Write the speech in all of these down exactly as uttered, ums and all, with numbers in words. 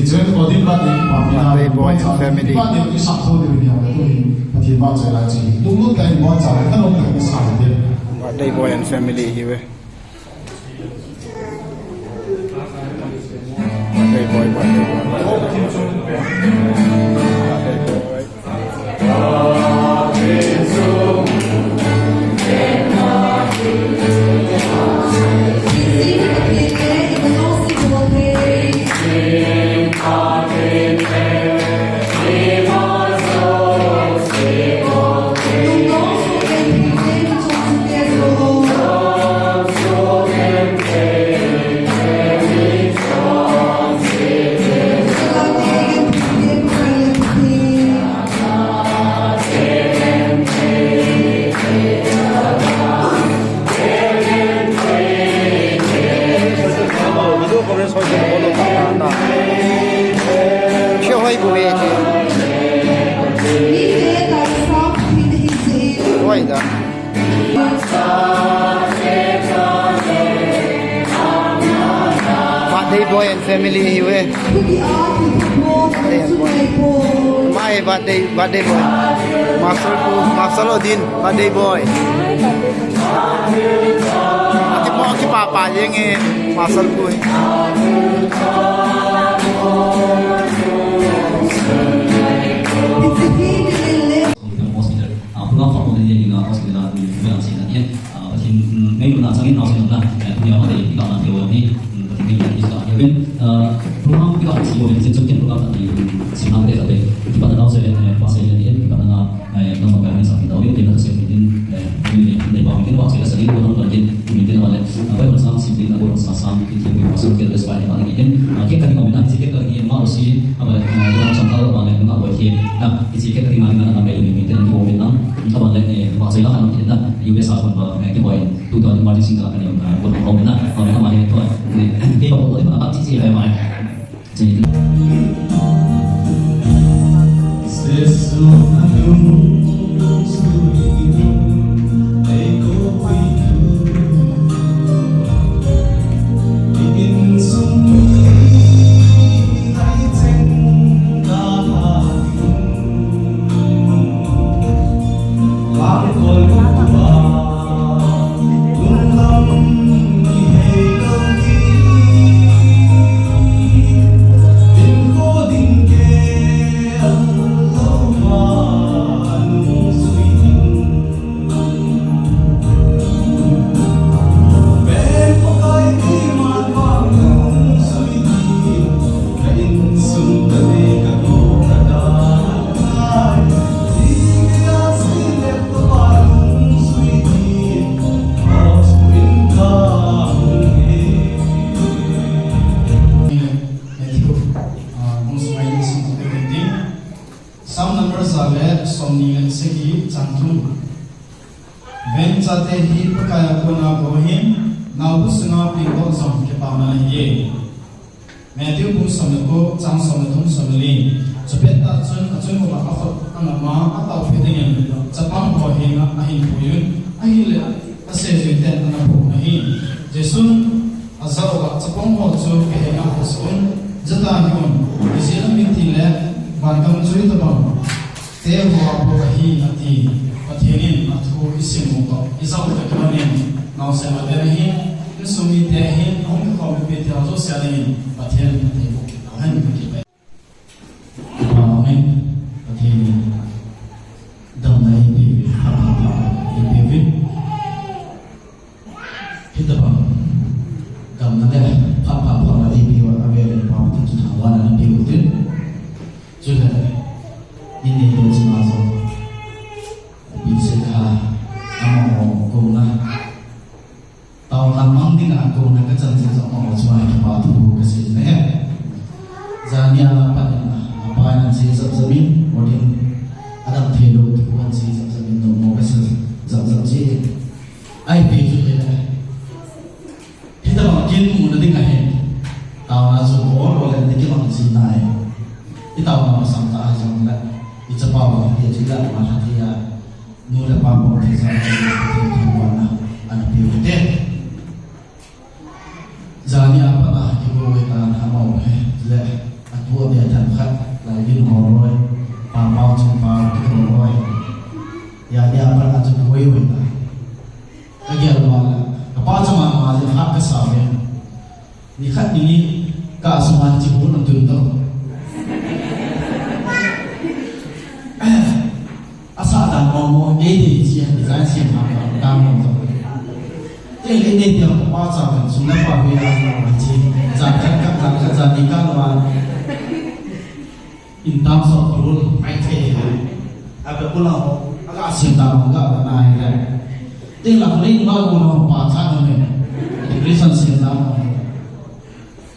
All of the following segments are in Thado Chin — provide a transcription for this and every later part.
Birthday boy and family. Birthday boy and family ahiuve. Birthday boy, birthday boy, birthday boy. Birthday boy. Birthday boy and family ahiuve. Birthday boy. Ama hi birthday, birthday boy. Marshal pu, Marshal Odin, birthday boy. Akipa, akipa pa jeng e, Marshal pu hi. Hospital, ah, program fa ko le ni na hospital a ni program si na ni, ah, Pathen, mm, ngailutna chang in nau se na, eh, punya ma de ka na te wa ni, mm, Pathen ngailutna ki sa ya ben, ah, program ki ka si ko ni se chang ken program ni, mm, si na de ka de. Ki pa na nau se, eh, pa se ni, ki pa na, eh, na ma ka ni sa ki da, ni na se ni, eh, ni ni pa ni wa se la sa ni ko na ni, ni ni wa le, ah, Bible sang si ni na ko sa sang ki ki wa sang ke le sa ni ni. Ah, ke ka ni ko na si ke ka ni ma si, ah, ba, eh, ko na sang ka ba le na ko ke. Na Hiche kei ka dinga dinga na mei mei ten ko min na. Ka ban le, eh, ba sei la kan tin na. U S a kon ba, eh, kiboi. Tu ta ma ji sing ka kan, eh, ko ko na. Ka ma he to. Eh, kei ba ko ba ti ti he mai. Ji. Sam number za le som ni le sagi chang thum. Veng chate hi Pakai a kona go hin, naobu sunga pengdoh jong kipana ahiye. Matthew bung som le ko, chang som le thum, som le li. Chupet tah chun achung uva akhut angam a, atao peh dingin chapang ho henga ahin pui un, ahile aseijui ten ana phong ahi. Jesun ajah uva, chapang ho chu kahenga akhut sah un, jata hih un, ijeh inem itile, vangam chu itobang te hoa bou ahi, ati. Pathen in athu isim u toh, ijah u toh kilhonin, naosen a vel ahin, insung mite ahin, ahung kikhom mipite ho jouse a dingin, Pathen in athei boh hen kati. Amen. Pathen in damna eipeuvin, pha, pha, pha, eipeuvin. Hitobang damna le pha, pha, pha, eipeuva avel in Pathen chu thangvahna napeh uvin. Chule, in neilou chunga jong, ipi sei ham, amaho kona taona mang dinga kona kachan jeh jong amaho chunga kipa thu kasei ahi. Jani a pat in, apa in ache jap jap in, odin adam theilou thu ache jap jap in, nommo kasei jap jap jeh in. Ipi chu hile, hitobang kin muna ding ahi. Taona chu bol bol le ding kibang ji nai. Itaona masang tah a jong le, ichapa vang ti chu le, ama lha thei a, nu le pa pom thei jong, thangvahna ana peh u hite. Jani a pat a kibol ve tan amaho hi le, atu Nikhat ni, ka sunga chi hul na tun to. Asa dan mo mo, kei dei chi, design siam ma ma, dan mo to. Te le ne dia pa cha kan sum na pa hui a na ma chi. Za ka ka ka za ni ka ma. In terms of rule, I say, a pe kula ho, a ka siam dan mo ka na ai le. Te la le ma ko no pa cha na me. Decoration siam dan mo.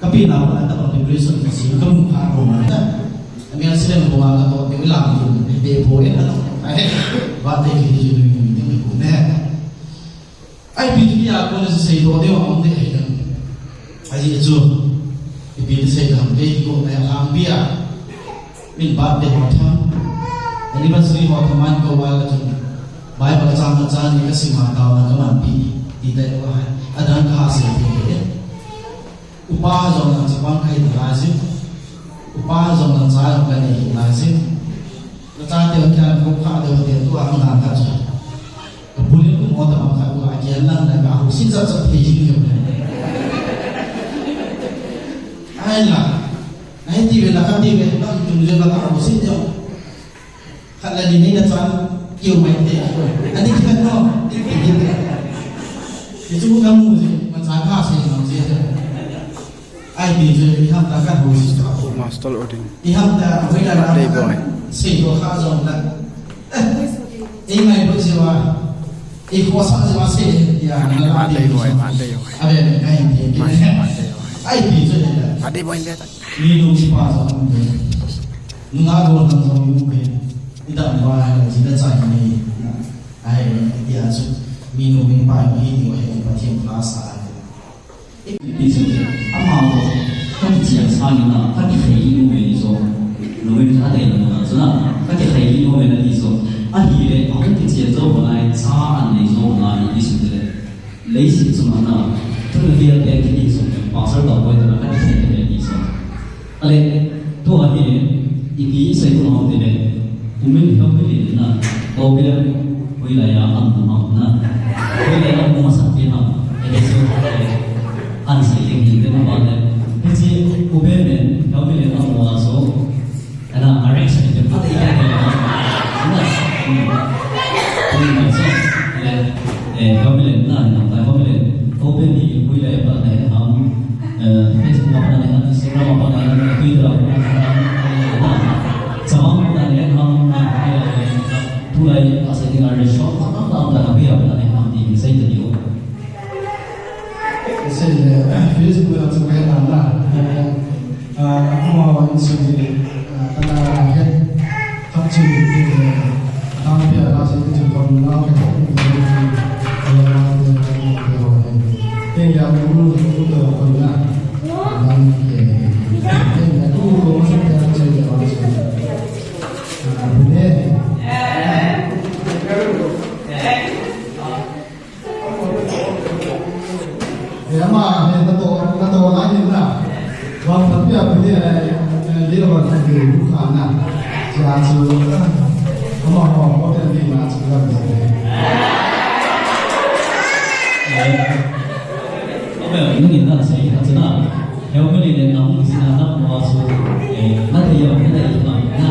Ka pi na ko na ta ko decoration ka siam ka mu kha ko na. A mi a siam ko ma ka to te la mu te po e na. Ai, ba te ki ji ni ni ko ne. Ai, ipi ti a kona sei doh ding a um ding ahi. Ajeh chu, ipi ti sei ding ham, kei ti ko na ham pi a. Min birthday ho tham. Anniversary ho tham an ko val ka chun. Bible chang ka chang ni ka sim a tao na ka man pi. Ti dai ko hai. Adan ka ha sei ding ahi. Upa jong lang chapang ka hi lai jin. Upa jong lang cha jong ka nei hi lai jin. Ka chate ho kiang ko kha de ho te tu a hung dan ka chu. Ka bulin ko mo ta bang kha tu a kiang lang na ka hu sin sa sa thei jin ke. Ai la. Ai ti ve la ka ti ve la tung je la ka hu sin de. Khat le ni nei na chan kiu mai te. Ani khat no, ti ti ti. Ti chu ka mu ji, ma cha ka se no ji. Ai ti chu i ham ta ka hu si. Master Odin. I ham ta hui la la. Dei boy. Se ko kha jong ta. Ei mai bo ji wa. Ei ko sa ji wa se ya na la. Ma dei boy, ma dei boy. Ave ka hin ti. Ma dei boy. Ai ti chu ni la. Ma dei boy le ta. Ni lu si pa jong. Nunga go nang jong yung pen. Idam ba hai la jina chai ni. Ai, dia chu. Mi nu mi pa mi ni wa he Pathen pha sa. Ipi chu ama ko. Ka kichian sa ni na, ka kikhai ni nu mi ni so. Nu mi a dei na na chu na. Ka kikhai ni nu mi na ni so. Ahile, a hung kichian jo ko nai, sa an nei jo ko nai, ipi chu le. Leiset chunga na, thil vial te kiti sung, pastor ka boi ta na ka ti thei te kiti sung. Ale, tua hi, ipi sei tu ham ti le, umin hiam ti le na, ko bia, hoilai a am tu ham na, hoilai a am masa ti ham, e so, an sei te ni te na ba le, ti si, ube me, hiam ti le na mo so, Ana, arrange ni pha te ya ni. Ana, hmm. Ni ma so, le, eh, family na, na, family. Open ni, hui le pa na ham. Eh, Facebook pa na ham, Instagram pa na ham, Twitter pa na ham. Na, sama pa na ham, na, ya, ya. Tulai, asa ni arrange shop pa na, na, na, ya, pa na ham, ni, ni, sai ni. Sei le, Facebook la chu kai la la. Ah, amaho in chu, ah, kana het. Khat chu, ah, tang pia la chu chu kon na ka het. Ke ya mu mu to kon na. Nang ke. Ke ya tu ko ma sa pia chu ya wa chu. Ah, bu ne. Eh, ama, eh, nato, nato na ni na. Wan tapi apa dia, eh, eh, dia wan tapi bukan na. Sia su, ama ho, hotel ni na su kan. Eh, apa yang ini na saya kata na. Helmet le na hung sina na mo su, eh, na te yo, na te yo, na.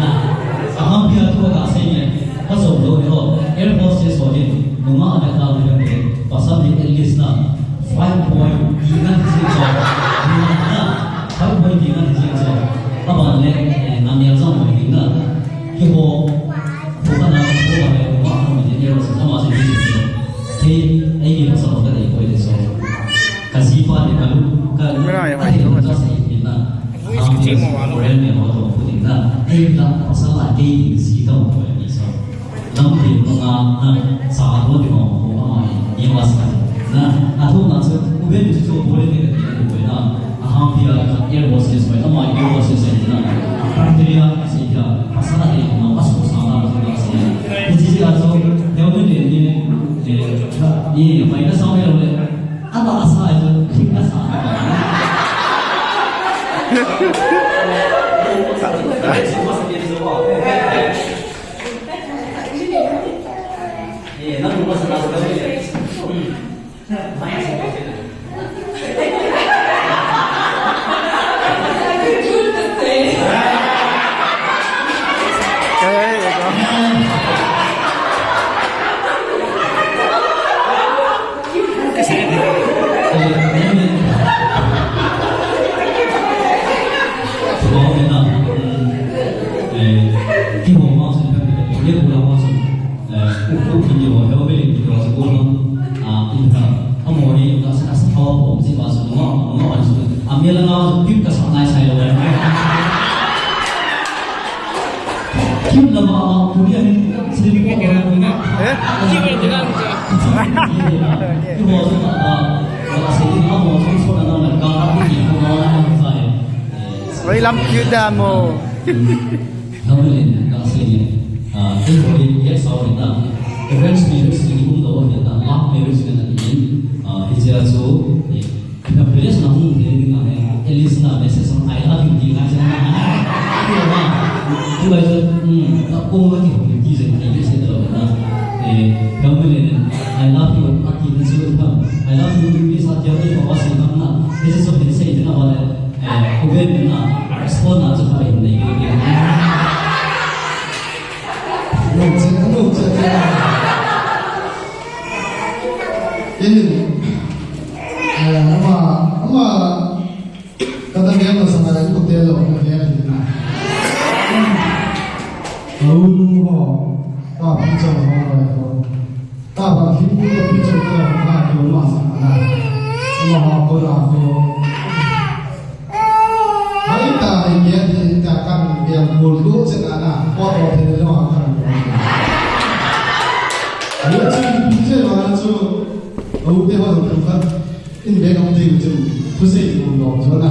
Aham pia tu ka se ne, ka so lo yo, Air Force se so ne, no ma na ka le ne, pasal ni at least na, five point, ina si so, na, five point ina si so. Aba le, eh, na ne so mo ni na. Ki ho, ho ka na, ho ka le, ho ka na, ni ne so ma se ni so. Ki, ai ni pasal ka ni ko ni so. Ka jipa ni ka lu, ka lu, ka ni lu ka sa ni na. Ang ni so, ren ni ho to pu ni na. Ei la, pasal la kei ni si ka mo ni so. Lam ni mo na, na, sa to ni mo, mo ma ni, ni wa sa. Na, a to na so, u ben ni so, bo ni ka ni ko na. A hang pia, air hostess mo, ama air hostess ni na. Criteria, si pia, pasal la ni mo, pasal sa na, na, si. Ni si a so, ni o ni ni, eh, ni, ni, mai na sa mo le. Aba asa itu, kita sa. Eh, nak rumah sana sekali. Hmm. Banyak sekali. Pom si ba su no no an su. Amel nga cute ka sa nai sai lo. Cute la ba ma ku ni amin slim ko ko na. Eh? Ki ho su ta ta. Ba se ni ma ho su so na na ka ka ni ko na na sa. Oi lam cute da mo. Thamulen ka sei ni, ah, eiho hi, yes, our na. Arranged marriage ni um lo hi na, love marriage ni na ni. Ah, hiche a chu, eh, ka marriage na hung thei ding a hi, at least na message on, "I love you," ti ngai sa na. Ti na. Ti ba chu, hmm, ka ko ma ti ho ti se na, ti se lo na. Eh, thamulen, "I love you," a ti na chu, "I love you," ti sa ti a ti ko ma se na. This is what they say, you know what? Eh, ku ven na, respond na chu pha in nei ke. No che, no che. In, eh, ama, ama, kata ven na sa na ku te lo, na ven na. Au nu ho, ta pi chong ho, ho. Taba hi ka pi chu ka ha ko ma sa na. Ma ha ko la ko. Hai ta ni ke ti ta kan ke ko ko che na na. Ko ko te lo ha kan. Ni chu pi che ma chu. Au te ho tu ka. In be nong ding chu, thu sei chu nong chu na.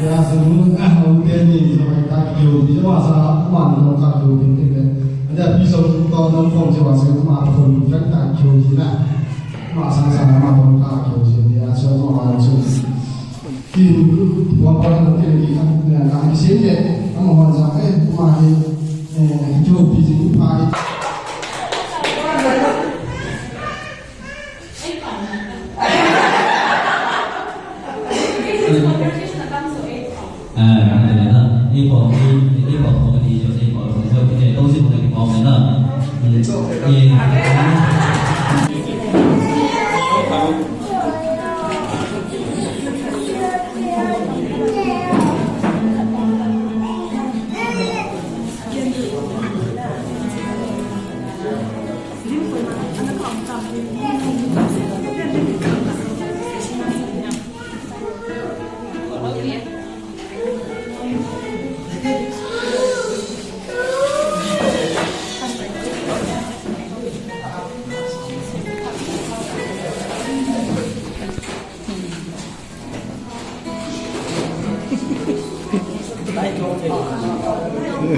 Ya sa nu a hong te ni chu mai ta kiu bi ma sa ma nong ka kiu bi te be. Ada pi so to nong phong chu ma sa ma phong fan ta kiu ji na. Ma sa sa ma phong ka kiu ji ni a so ma ma chu. Tin wa pa na te ni ka na ka ni se le. Ma ma sa e ma ni. Eh, kiu bi ji pa ni.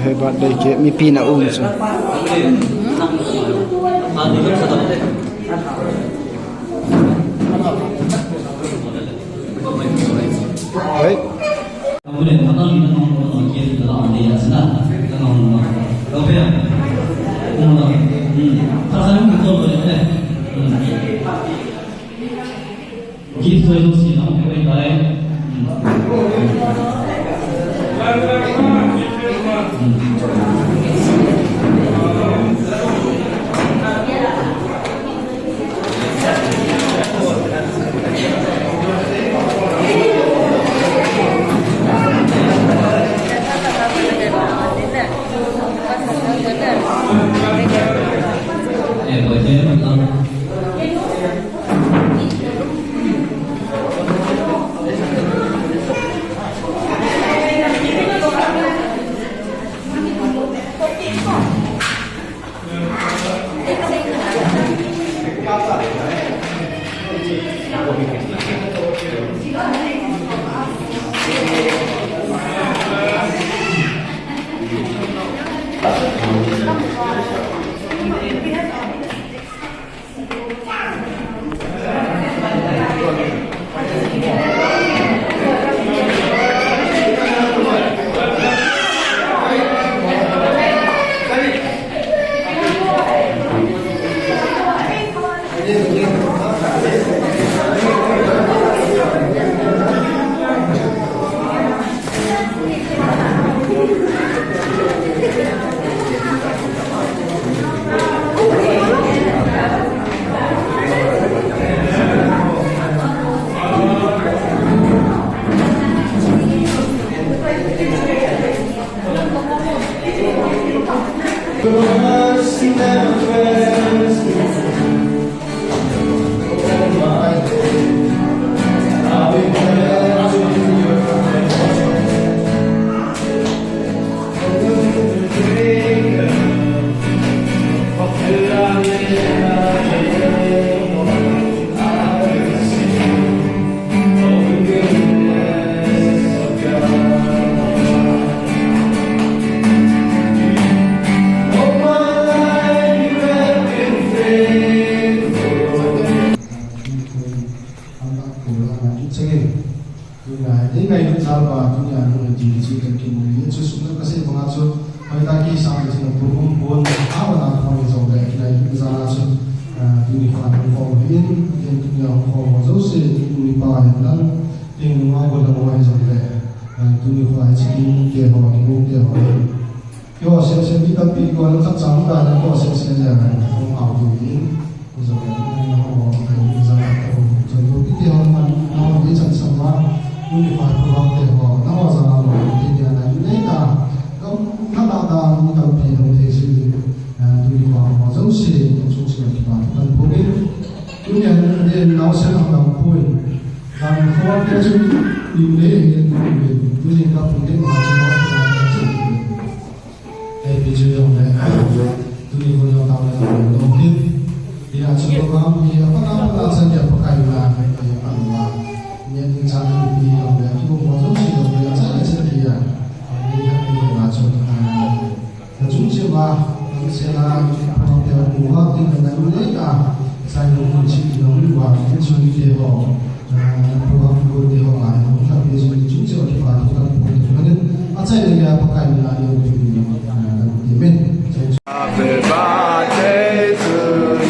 He birthday cake, mipi na um chu. Hei. Gift join si na hung koi tai. Eh, boleh je, Bang. Kula na ki chenge. Tuna, dei ngai ni jal ba, tuni a nung ti chi kan ki mu ni chu sum na ka sei banga chu, hoi ta ki sang ni chu na pu um bon, a wa na ko ni jong le, ki nai ni jal a chu, ah, tuni kha ni ko hin, ken tuni a ko mo jo se, tuni pa hin dan, ken ngai ko da mo hin jong le, ah, tuni kha chi ki mu ke ho, ki mu ke ho. Keiho sese mi tampi keiho nang khat chang ta, keiho sese le nang hung au ding in. Keiho le nang hung au ding in, nang hung au ding in, chun tu piti hung man, nang hung ding chan sam ma, tu ni pa tu hung te ho, nang hung jang hung ding in, nang nei ta, kam, na ta ta, mi tampi hung te si ding, eh, tu ni pa hung jong si, hung sung si ki pa, tan pu ni. Tu ni an, an nau se hung dang pu in. Nang hung te chu, ni le, ni le, tu ni ka pu ni ma chu ma, na chu. Hei, pi chu jong le, tuni kon jong tao le tao le, tao le. Tia chu program hi, apa na, apa na, sa dia pakai na, hei, apa na. Nia ding cha ni, ni jong le, ki ko ko jong si jong le, cha le cha dia. Ni ha, ni ha, chu, ah, na chung che ba, ni se na, program dia, ku ha, ding na, ni le, ah, sa ni, ku chi, ni jong le, wa, ni chu ni de ho. Happy birthday to you.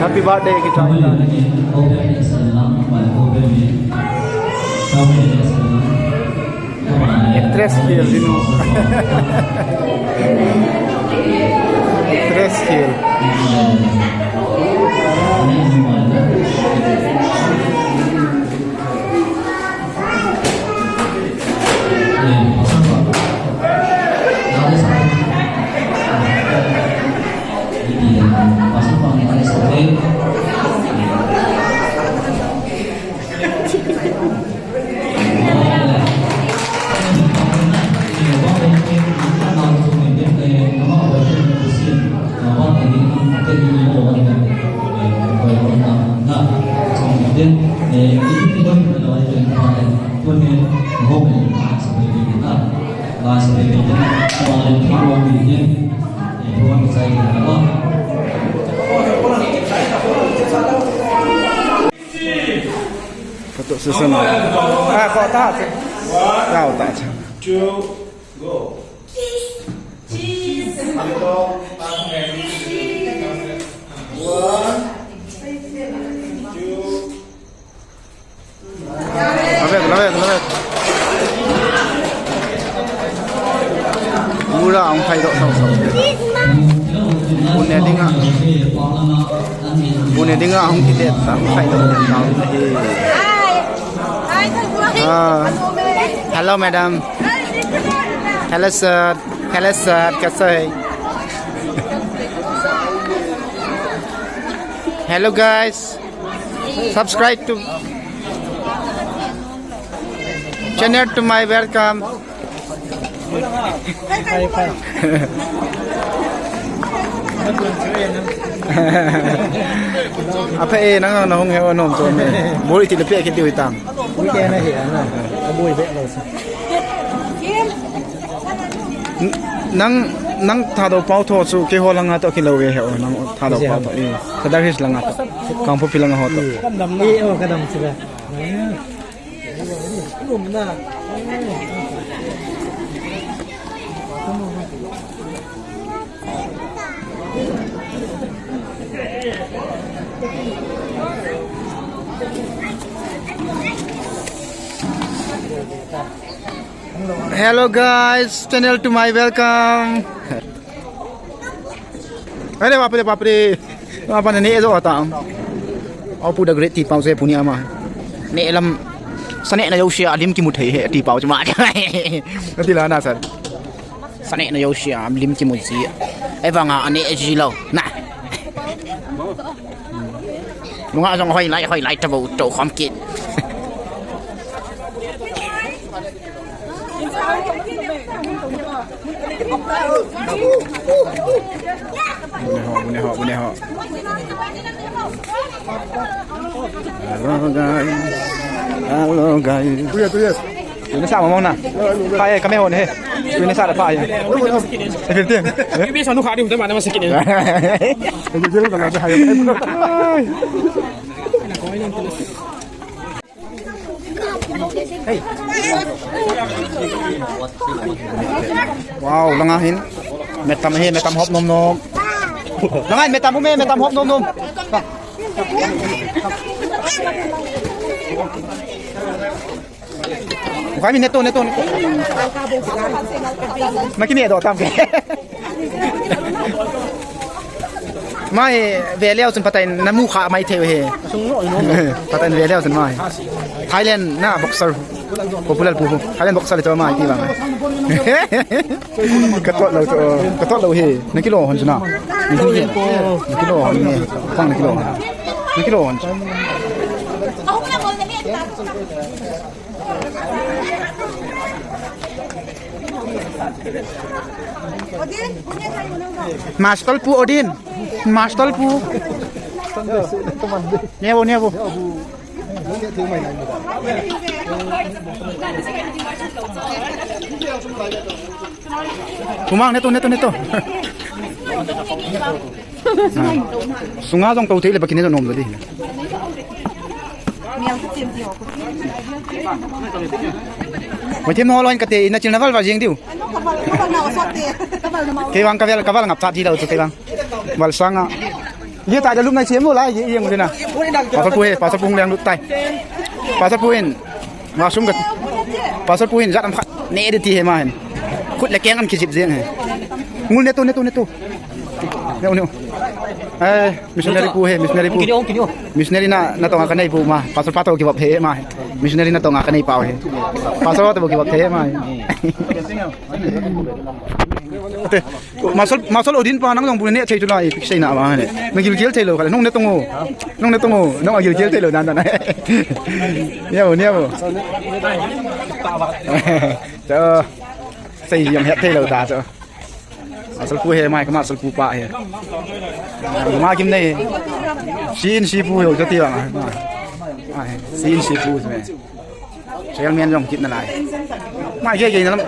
Happy birthday to you. Happy birthday to you. Happy birthday kita. Actress Hill, you know. Actress Hill. Katok susun. Ah, kau tak. Kau tak. Two, go. Cheese. One, two. Lavek, lavek, lavek. Mura ang phai dok sau sau. Bune dinga. Bune dinga ang kite ta phai dok sau. Ah. Hello, madam. Hello, sir. Hello, sir. Kaise hai? Hello, guys. Subscribe to channel to my welcome. Aphe e, nang nang hung he o nom to me. Boi ti le pe ke ti uitang. Boi ke na he na. Boi be lo sa. Nang, nang Thadou pao tho chu keiho langa to kilou ve he o, nang Thadou pao tho. E, Sadar Hills langa to. Kangpokpi langa ho to. Kadam ni o, kadam sila. Hello guys, channel to my welcome. Are bapre, bapre. Apa na ne jo ata. Au pu da great ti pau se puni ama. Ne lam. Sane na josia lim kimu thei he ti pau chuma. Ti la na sir. Sane na josia lim kimu ji. Evanga ane ji lo. Na. Nunga jong hoi lai, hoi lai, tabo, to khom kit. Bune ho, bune ho, bune ho. Hello guys. Hello guys. Tuya, tuya. Tuni sa mong na. Kaya kami hon he. Tuni sa da pa ya. Fifteen. Ibi sa nu khadi hum ta mana masakit ne. Wow, langa hin. Metam he, metam hop nom nom. Langa hin metam um he, metam hop nom nom. Ukai mi neto, neto, neto. Makini do tam ke. Mai veleu sun patai namu kha mai theu he. Patai veleu sun mai. Thailand na boxer. Popular pu. Thailand boxer le to mai ti bang. Ka tot lo to. Ka tot lo he. Na kilo hon suna. Na kilo hon he. Pang na kilo hon. Na kilo hon. Master pu Odin. Master pu. Nebo, nebo. Kumang neto, neto, neto. Sunga jong to thei le ba kine nom lo di. Mai them no lo in kate na chil na val val jing diu. Kei vang ka vel, ka val ngap cha di lo chu kei vang. Val sanga. Ye ta da lum nai chem lo lai ye ye ngu na. Pastor pu he, pastor pu hung leng lut tai. Pastor pu in. Washroom ka. Pastor pu hin jat am khat. Ne de ti he ma hin. Khut le keng am kijip jeng he. Ngul neto, neto, neto. Neo, neo. Eh, missionary pu he, missionary pu. Kini ong, kini ong. Missionary na, na tonga kanei pu ma. Pastor pa to give up he ma. Missionary na tonga kanei pau he. Pastor pa to give up he ma. Te. Masol, masol Odin pa nang jong bu ne thei tu lai, pik sei na ba ne. Na gilgil thei lo kha, nung ne tongo. Nung ne tongo, nung a gilgil thei lo dan dan. Niabo, niabo. Cho. Sei jong het thei lo ta cho. Masol pu he mai ka masol pu pa he. Ma kim nei. Sin si pu yo cho ti ba ma. Ai, sin si pu me. Chairman jong kit na lai. Mai ge ge na lam.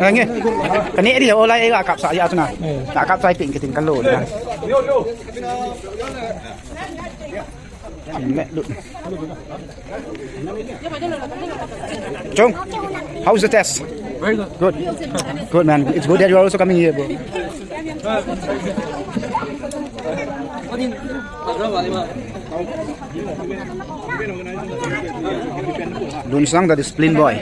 Nge. Kane ri o lai ga kap sa ya tuna. Ka kap sai ping kitin kalo na. Me lu. Chung, how's the test? Very good. Good. Good man. It's good that you are also coming here, bro. Lunsang, the discipline boy.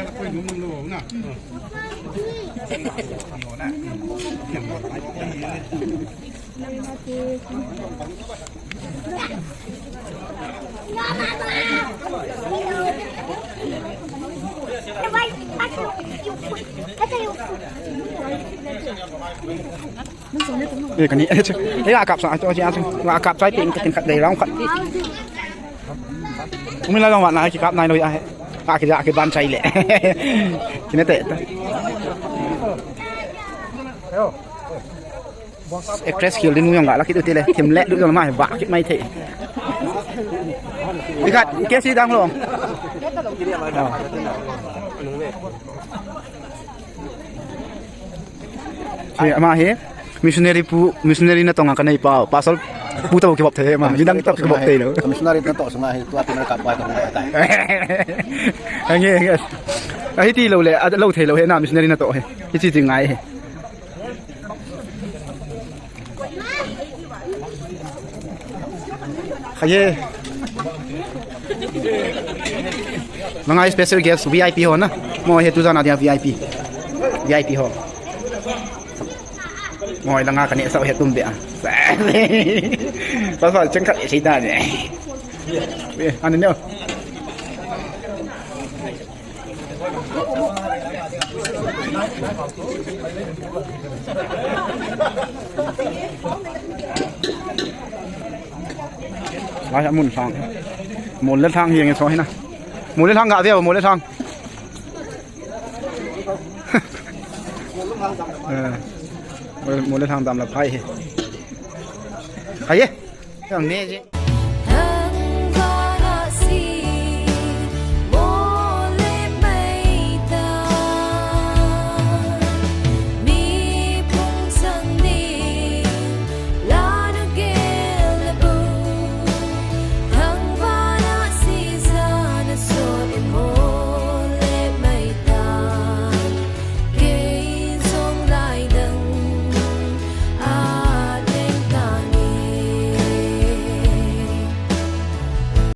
Eh, kani, eh, eh, akap sa, ato, ato, akap sa, ping, ping, kat, dai, round, kat. Umi la, long, wan, na, ki, kap, nai, lo, ya, he. Aki, aki, ban, chai, le. Kine, te, te. Actress khel ding nu jong ga la kit u tile, thim le du jong ma ba kit mai thei. Ikat, ke si dang lo. Hi, ama hi, missionary pu, missionary na tonga kanei pau. Pastor, Pu tau kibop thei ma, midang tau kibop thei lou. Missionary natoh sunga hi, tua tina kap pai ka hung tai. Ange, ange. Ahi ti lou le, a lou thei lou hi na missionary natoh hi. Hichi ti ngai hi. Khaye. Langa special guest V I P ho na. Mo hi tu jana dia V I P. V I P ho. Mo langa kane sa he tum be a. Pas pas chengkhat sei ta ne. Ani ne. Lai mun thang. Mun le thang hiang so hina. Mun le thang ga ve mun le thang. Eh. Mun le thang dam la phai hi. Hai ye. Yang ne je.